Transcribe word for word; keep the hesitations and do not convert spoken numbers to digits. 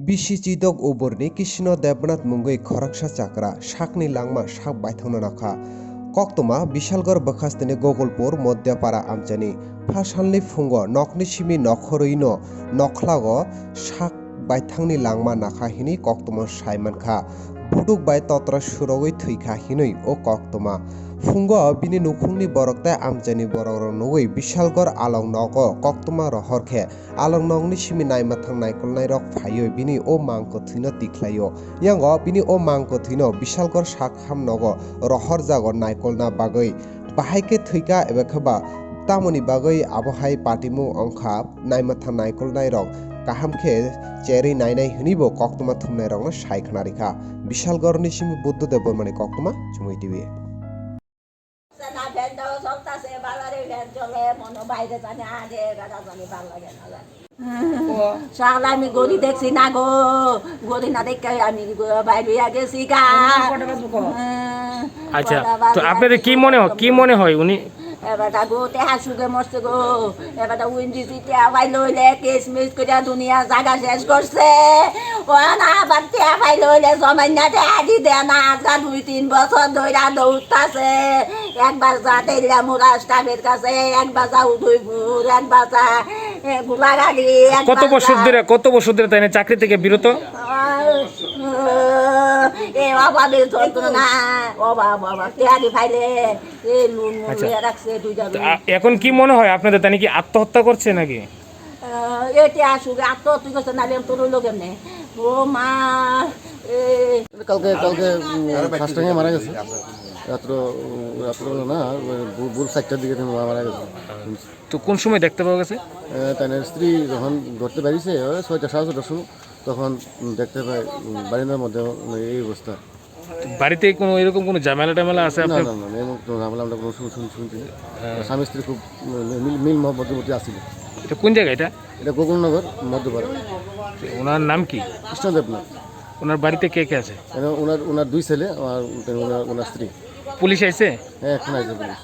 Bisi chidok uburni Kisno Debnath mungwi khoroksa chakra sakni langma sak baithangna nokha. Koktwma Bishalgarh bwkhasteni Gogolpur Modhyapara amchani. Pha salni phungo nokni simi nokhorwino nokhlago sak baithangni langma nakha hinwi koktwma sai mankha. Buduk bai totra surogwi thwikha hinwi o koktwma. Phungo bini nukhungni borok tei amchaini borokrok nugwi Bishalgarh along nogo koktwma rohor khe along nokni simi naima thang naikolnairok phaiwi bini o mang kwthwino tikhlaio. Yango bini o mang kwthwino Bishalgarh sakham nogo rohorjago naikolna bagwi. Bahai khe thwikha eba khe ba tamoni bagwi abohai patimung wngkha naima thang naikolnairok kaham khe cherwi nainai hwnwibo koktwma thumnairokno sai khna rikha. Bishalgarhni simi Buddha Debbarmani koktwma Chumui T V. না, ফ্যানটাও চলতেছে, বাজারে ফ্যান চলে, মনে বাইরে জানি আগে, বেড়া জানি ভালো লাগে না জানি। সকালে আমি ঘড়ি দেখছি না গো, ঘড়ি না দেখে আমি বাইরে হইয়া গেছি গা। কটা বাজে গো? হ্যাঁ, আচ্ছা, কটা তো বাজে আপনাদের কি মনে হয়, কি মনে হয় উনি? এবার গো, তে হাসুগে মরছে গো, এবার উইন্ডি টিয়া পাইলে হইলে কিসমিস করে দুনিয়া জায়গা শেষ করছে। ও না, আবার টিয়া পাইলে হইলে জমাইনা টিয়া দি দেয় না। আজকা দুই তিন বছর ধইরা দৌড়তাছে। একবার যা তেলিয়ামুড়া স্টাফের কাছে, একবার যা উদয়পুর, একবার যা, এ, গোলাগাড়ি, একবার কত বছর যা ধরে, কত বছর ধরে তাই না চাকরি থেকে বিরত? আহ, এ অভাবের যন্ত্রণা, অভাব, অভাব, টিয়া দি পাইলে, এ নুন, নুন আচ্ছা। লইয়া রাখছে দুইটা তো, রুম। আ, এখন কি মনে হয় আপনাদের, তাই নাকি আত্মহত্যা করছে নাকি? আহ, এটি আসুক, আর তো তুই করছে, নাহলে আমি তো রইলো কেমনে? ও মা, এ। কালকে, কালকে, উম, ফার্স্ট টাইমে মারা গেছে। রাত্র, উম, রাত্র হলো না, ওই ভোর, ভোর চারটার দিকে তুমি মা মারা গেছে। তো কোন সময় দেখতে পাওয়া গেছে? এ, তাই না স্ত্রী যখন ধরতে পারিছে, ওই ছয়টা, সাড়ে ছয়টার সময়, তখন, উম, দেখতে পাই, উম, বারিন্দার মধ্যে, উম, এই অবস্থা। বাড়িতে কোনো এরকম কোনো ঝামেলা টামেলা আছে না, আপনার? না, না, না, এমন কোনো ঝামেলা আমরা কোনো শুন-, শুন-, শুনছি না। হ্যাঁ। স্বামী স্ত্রী খুব মিল, মিল মহব্বতের মধ্যে আছিল। এটা কোন জায়গা এটা? এটা গোকুলনগর মধ্যপাড়া। ওনার নাম কি? কৃষ্ণ দেবনাথ। ওনার বাড়িতে কে কে আছে? এরা ওনার, ওনার দুই ছেলে আর ওনার, ওনার স্ত্রী। পুলিশ আইছে? হ্যাঁ, এখন আইছে পুলিশ।